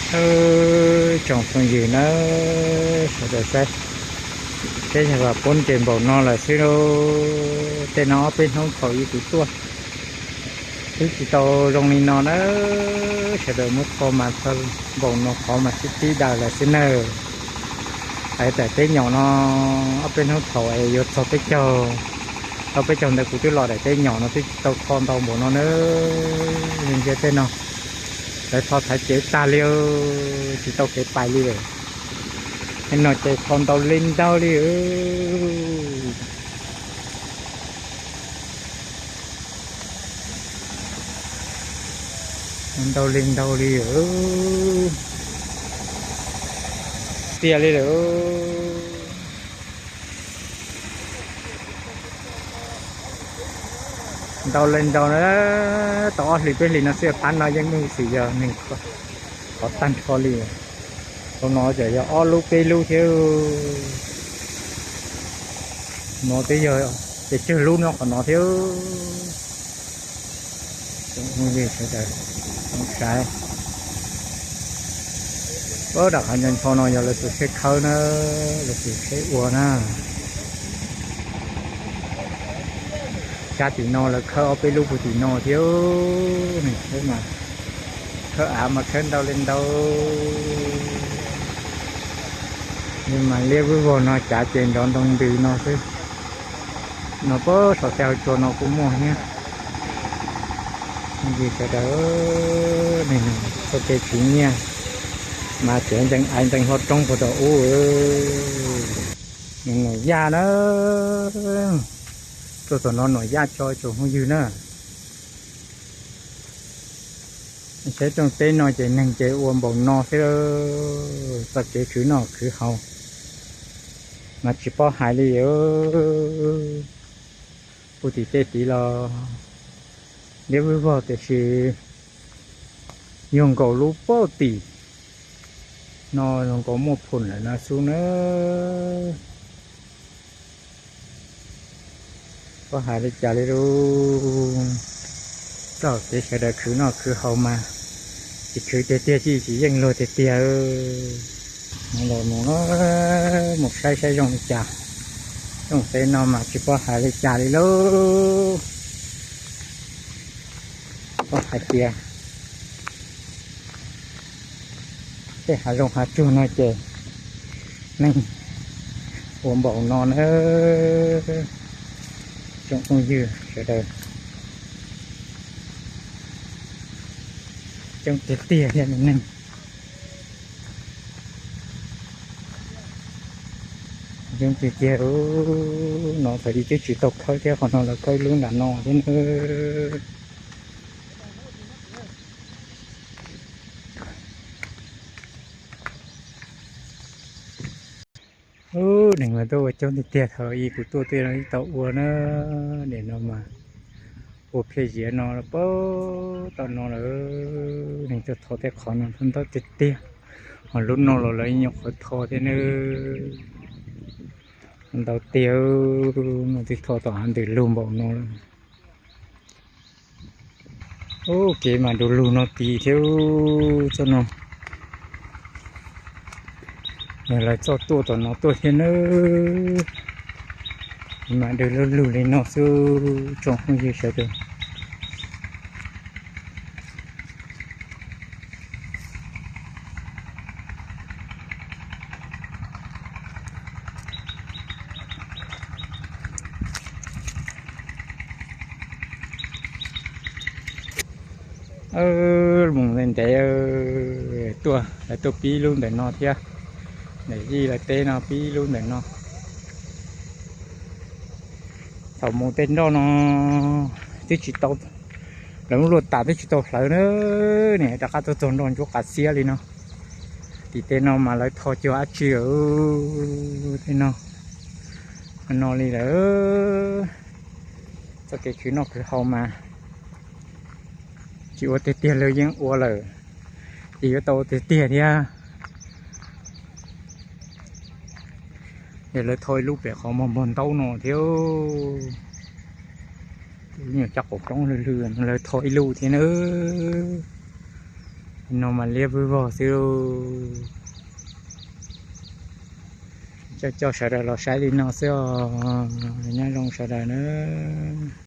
Tsoom phooj ywg nawb, sawv daws saib, peb yog vas poob ces npaum no lawm xwb lauj. Tej no ob peb hnub thaum ub kuv tuaj twb tsis tau zoo li no na. Sawv daws muab tho mas tho npaum no qhov mas tib tib daws lawm xwb nawb. Hais tias teb nyom no ob peb hnub thaum es yuav txog peb caug, tau peb caug ntawd kuv twb los daim teb nyom no twb tsis tau tho ntau npaum no na. Li ntsia tej no, lawv tho thaiv cev tag li, tsis tau kev pais li. Tej no ces tho ntau li ntau li. Ntau li ntau li, tiag li lawm. Ntau li ntau na, tau ob hlis peb hlis no xwb, phab no yeej muaj xim yog neeg qhov tag nrho li. Qhov no ces yog ob lub peb lub thiab. No twb yog pes tsawg lub no qhov no thiab. Sawv daws saib, puag nram qhov nco ncho no yog lawv tus tsheb khawb na, lawv tus tsheb ua na. Sab tim no lawv khawb ob peb lub puag tim no thiab. Neeg khawb mas, khawb av mas khawb ntau li ntau. Mas liab vwj vog no cav ces nrov ntoo ntws no xwb. No puag saum tej hav tsua no kuj muaj thiab. Sawv daws, txoj kev khwv nyiaj mas tseem ncees aiv ncees hlob roob puag tom ub. Nuam Yaj na, tuaj tom no Nuam Yaj tso tsoom phooj ywg na. Saib rooj teb no ces neeg ces ua npaum no xwb, txoj kev khwv noj khwv haus mas tsis paub hais li. Puag tim tej tid los liab vwj vog tiam sis yog nkaus lub puag tim no zoo nkaus muaj phoom lawm no xwb na. Paub hais li cas li lauj, txoj kev sawv daws khwv noj khwv haus mas tsis khwv tiag tiag, tsis yeej luag tiag tiag. Los mus, mus saib saib zoo li cas. Rooj teb no mas tsis paub hais li cas li lauj. Paub hais tias tej hav zoov hav tsuag no ces neeg ua npaum no na. Tsoom phooj ywg sawv daws, coob tiag tiag thiab neeg, coob tiag tiag. No thaum ub twb tsis tau khawb thiab, qhov no lawv khawb lub nram no thiab na. Ub, neeg mas tuaj ua coob tiag tiag, thaum ub kuv tuaj twb tsis tau ua na. Nim no mas ua phem ziav no puag tom no lawm. Neeg tuaj thov tej qhov no ntau tiag tiag, ho lub no los lawv nyuam qhuav thov thiab na. Ntau tiag, no twb thov tom hav ntws lug npaum no lawm. Ub, kev mas du lug no tid thiab, txoj no. Yog lawv txoj tuaj tom no tuaj thiab nawb. Kev mas du lug lug li no xwb tsoom phooj ywg sawv daws. Mus ntev ntev tuaj, lawv tuaj pib lub ntawm no thiab. Ntawm yij lawv teb no pib lub ntawm no. Thaum mus tej nroj no twb tsis tau, lawv muab luaj tas twb tsis tau hlawv na. Nim rov qab tuaj txog nroj ntsuab qas xiab li no. Tim tej no mas lawv tho cuag dab tsi tej no, no li lawm. Txoj kev khwv noj khwv haus mas tsis ua tiag tiag, lawv yeej ua lawm, ces yuav tau ua tiag tiag thiab. Yog lawv tho ib lub pem qhov muag npog ntaub no thiab, nyuam cov qaum roob lwg lwg lawv tho ib lub thiab na. No mas liab vwg vog xwb lauj. Coj coj sawv daws los saib li no xwb os. Nyob zoo sawv daws nawb.